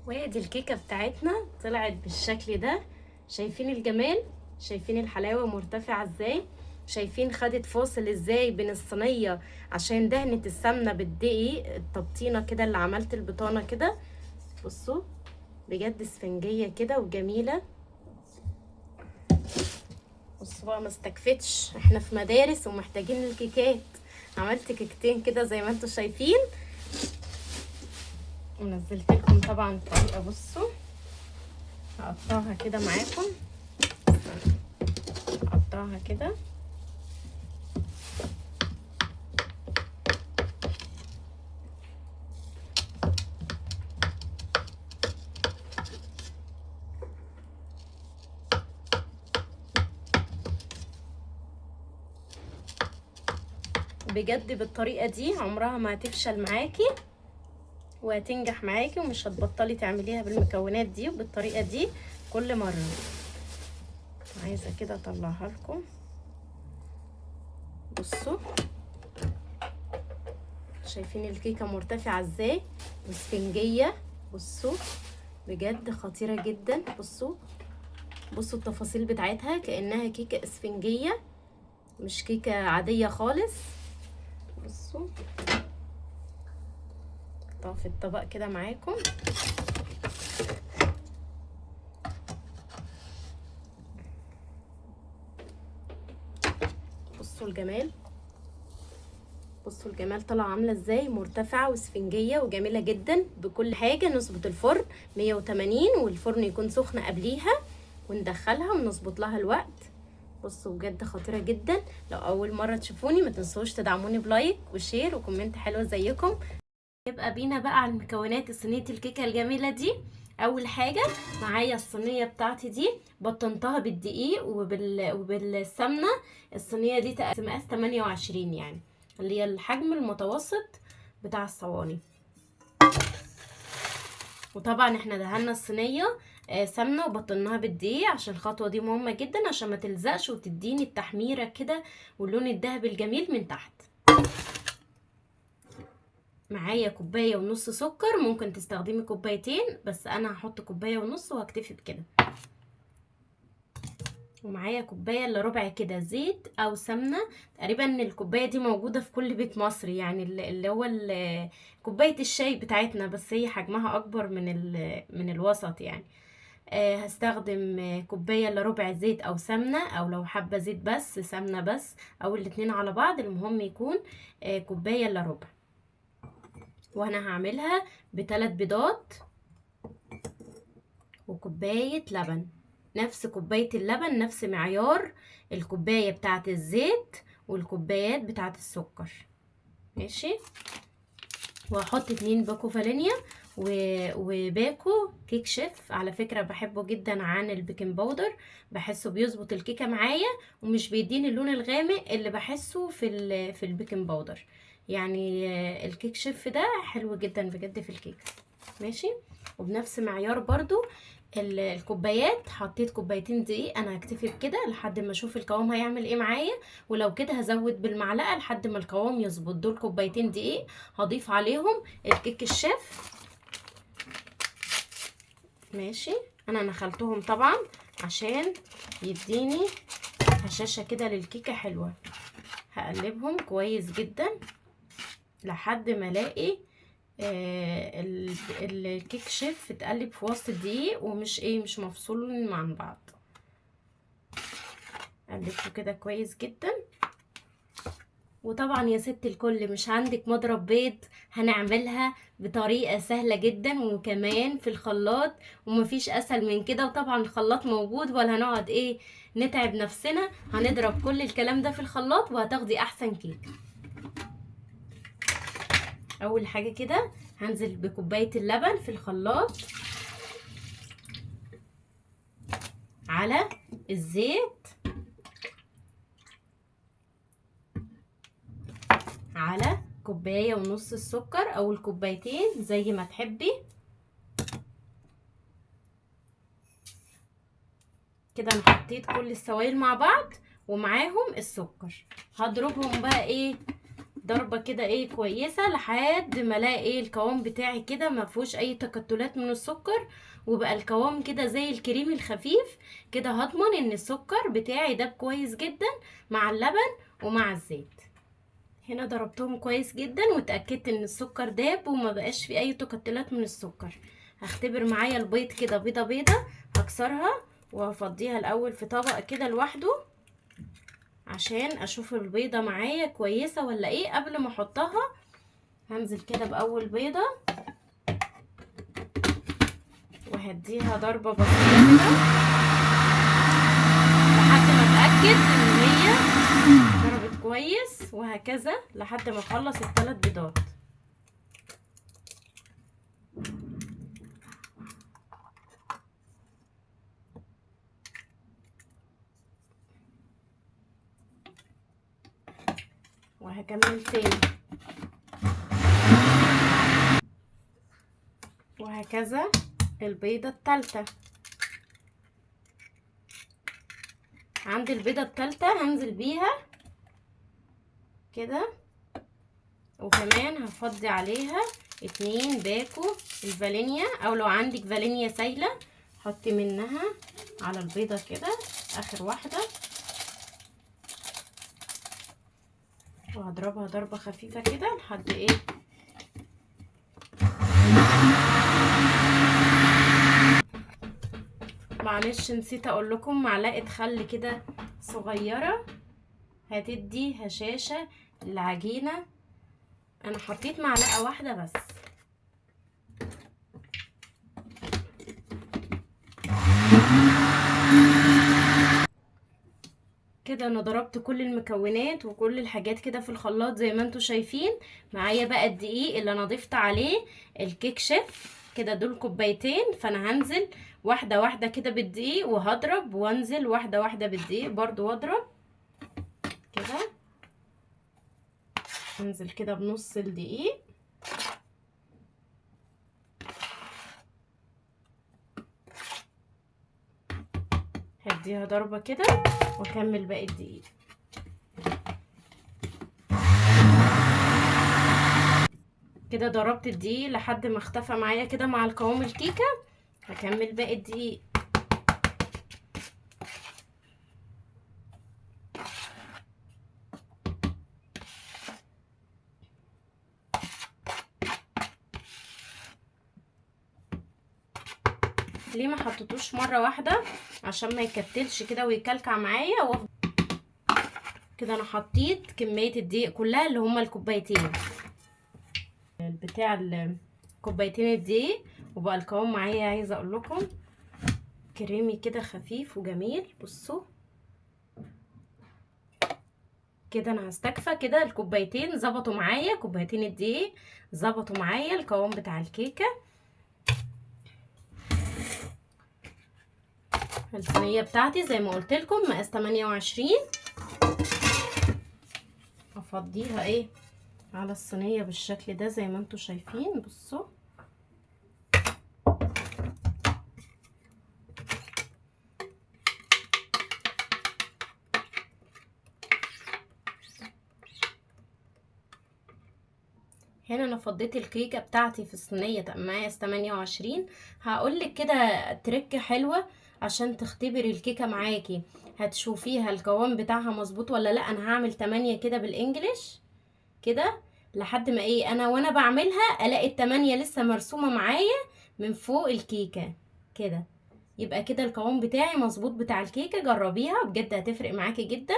وادي الكيكه بتاعتنا طلعت بالشكل ده. شايفين الجمال؟ شايفين الحلاوة مرتفعة ازاي؟ شايفين خدت فاصل ازاي بين الصينية عشان دهنت السمنة بالدقيق التبطينه كده اللي عملت البطانة كده. بصوا بجد اسفنجيه كده وجميلة. بصوا بقى ما استكفتش، احنا في مدارس ومحتاجين الكيكات. عملت كيكتين كده زي ما انتم شايفين، ونزلت لكم طبعا الطريقة. بصوا هقطعها كده معاكم، هقطعها كده. بجد بالطريقة دي عمرها ما هتفشل معاكي وهتنجح معاكي، ومش هتبطلي تعمليها بالمكونات دي وبالطريقه دي كل مرة. عايزه كده اطلعها لكم. بصوا شايفين الكيكه مرتفعة ازاي واسفنجيه. بصوا بجد خطيرة جدا. بصوا التفاصيل بتاعتها كانها كيكة اسفنجيه مش كيكة عادية خالص. بصوا احطها في الطبق كده معاكم. بصوا الجمال، بصوا الجمال طالعه عامله ازاي، مرتفعة واسفنجيه وجميلة جدا بكل حاجة. نظبط الفرن 180 والفرن يكون سخن قبليها، وندخلها ونظبط لها الوقت. بصوا بجد خطيرة جدا. لو اول مرة تشوفوني ما تنسوش تدعموني ب like و share و comment حلو زيكم. يبقى بينا بقى على المكونات صينية الكيكه الجميلة دي. اول حاجة معايا الصينية بتاعتي دي بطنتها بالدقيق وبالسمنه. الصينية دي مقاس 28، يعني اللي هي الحجم المتوسط بتاع الصواني. وطبعا احنا دهنا الصينية سمنه وبطناها بالدقيق عشان الخطوة دي مهمة جدا عشان ما تلزقش وتديني التحميره كده واللون الذهبي الجميل من تحت. معايا كوباية ونص سكر، ممكن تستخدمي كوبايتين بس انا هحط كوباية ونص وهكتفي بكده. ومعايا كوباية الا ربع كده زيت او سمنه، تقريبا الكوباية دي موجودة في كل بيت مصري، يعني اللي هو كوباية الشاي بتاعتنا، بس هي حجمها اكبر من الوسط يعني. هستخدم كوباية الا ربع زيت او سمنه، او لو حابة زيت بس سمنه بس، او الاتنين على بعض، المهم يكون كوباية الا ربع. وانا هعملها ب3 بيضات وكوبايه لبن، نفس كوباية اللبن نفس معيار الكوباية بتاعه الزيت والكوبايات بتاعه السكر، ماشي. وهحط 2 باكو فانيليا وباكو كيك شيف. على فكرة بحبه جدا عن ال baking powder، بحسه بيظبط الكيكه معايا ومش بيديني اللون الغامق اللي بحسه في ال baking powder. يعني الكيك شيف ده حلو جدا بجد في الكيكه، ماشي. وبنفس معيار برضو الكوبايات، حطيت كوبايتين دقيق. انا هكتفي بكده لحد ما اشوف القوام هيعمل ايه معايا، ولو كده هزود بالمعلقه لحد ما القوام يظبط. دول كوبايتين دقيق هضيف عليهم الكيك الشيف، ماشي. انا نخلتهم طبعا عشان يديني هشاشة كده للكيكه حلوة. هقلبهم كويس جدا لحد ما الاقي الكيك شيف اتقلب في وسط الدقيق ومش مش مفصول عن بعض. قلبته كده كويس جدا. وطبعا يا ست الكل مش عندك مضرب بيض، هنعملها بطريقة سهلة جدا وكمان في الخلاط، ومفيش اسهل من كده. وطبعا الخلاط موجود، ولا هنقعد نتعب نفسنا، هنضرب كل الكلام ده في الخلاط وهتاخدي احسن كيك. اول حاجة كده هنزل بكوباية اللبن في الخلاط على الزيت، على كوباية ونص السكر او الكوبايتين زي ما تحبي كده. انا حطيت كل السوائل مع بعض ومعاهم السكر. هضربهم بقى ضربه كده ايه كويسة لحد ما الاقي ايه القوام بتاعي كده ما فيهوش اي تكتلات من السكر، وبقى القوام كده زي الكريم الخفيف كده. هضمن ان السكر بتاعي داب كويس جدا مع اللبن ومع الزيت. هنا ضربتهم كويس جدا واتاكدت ان السكر داب وما بقاش فيه اي تكتلات من السكر. هختبر معايا البيض كده بيضة بيضة، هكسرها وهفضيها الاول في طبق كده لوحده عشان اشوف البيضة معايا كويسة ولا ايه قبل ما احطها. هنزل كده باول بيضة وهديها ضربه بسيطة كده لحد ما اتاكد ان هي ضربت كويس، وهكذا لحد ما اخلص الثلاث بيضات. وهكمل تاني وهكذا البيضة التالتة. عندي البيضة التالتة هنزل بيها كده، وكمان هفضي عليها 2 باكو الفانيليا، او لو عندك فانيليا سايلة حطي منها على البيضة كده اخر واحدة، وهضربها ضربة خفيفة كده لحد ايه معلش نسيت اقول لكم، معلقة خل كده صغيرة هتدي هشاشة للعجينة. انا حطيت معلقة واحدة بس. كده انا ضربت كل المكونات وكل الحاجات كده في الخلاط زي ما انتم شايفين. معايا بقى الدقيق اللي انا ضفت عليه الكيك شيف كده، دول كوبايتين، فانا هنزل واحدة واحدة كده بالدقيق وهضرب، وانزل واحدة واحدة بالدقيق برضو واضرب كده. انزل كده بنص الدقيق، هديها ضربة كده واكمل باقي الدقيق. كده ضربت الدقيق لحد ما اختفى معايا كده مع القوام الكيكة. هكمل باقي الدقيق. ليه ما حطيتوش مرة واحدة؟ عشان ما يكتلش كده ويكلكع معايا. كده انا حطيت كمية الدقيق كلها اللي هما الكوبايتين بتاع الكوبايتين الدقيق، وبقى القوام معايا عايزه اقول لكم كريمي كده خفيف وجميل. بصوا كده انا هستكفى كده، الكوبايتين ظبطوا معايا، كوبايتين الدقيق ظبطوا معايا القوام بتاع الكيكه. الصينية بتاعتي زي ما قلت لكم مقاس 28، افضيها ايه على الصينية بالشكل ده زي ما انتم شايفين. بصوا هنا انا فضيت الكيكه بتاعتي في الصينية مقاس 28. هقولك كده تريك حلوة عشان تختبري الكيكه معاكي، هتشوفيها القوام بتاعها مظبوط ولا لا. انا هعمل 8 كده بالانجلش كده لحد ما ايه انا وانا بعملها الاقي التمانية لسه مرسومه معايا من فوق الكيكه كده، يبقى كده القوام بتاعي مظبوط بتاع الكيكه. جربيها بجد هتفرق معاكي جدا.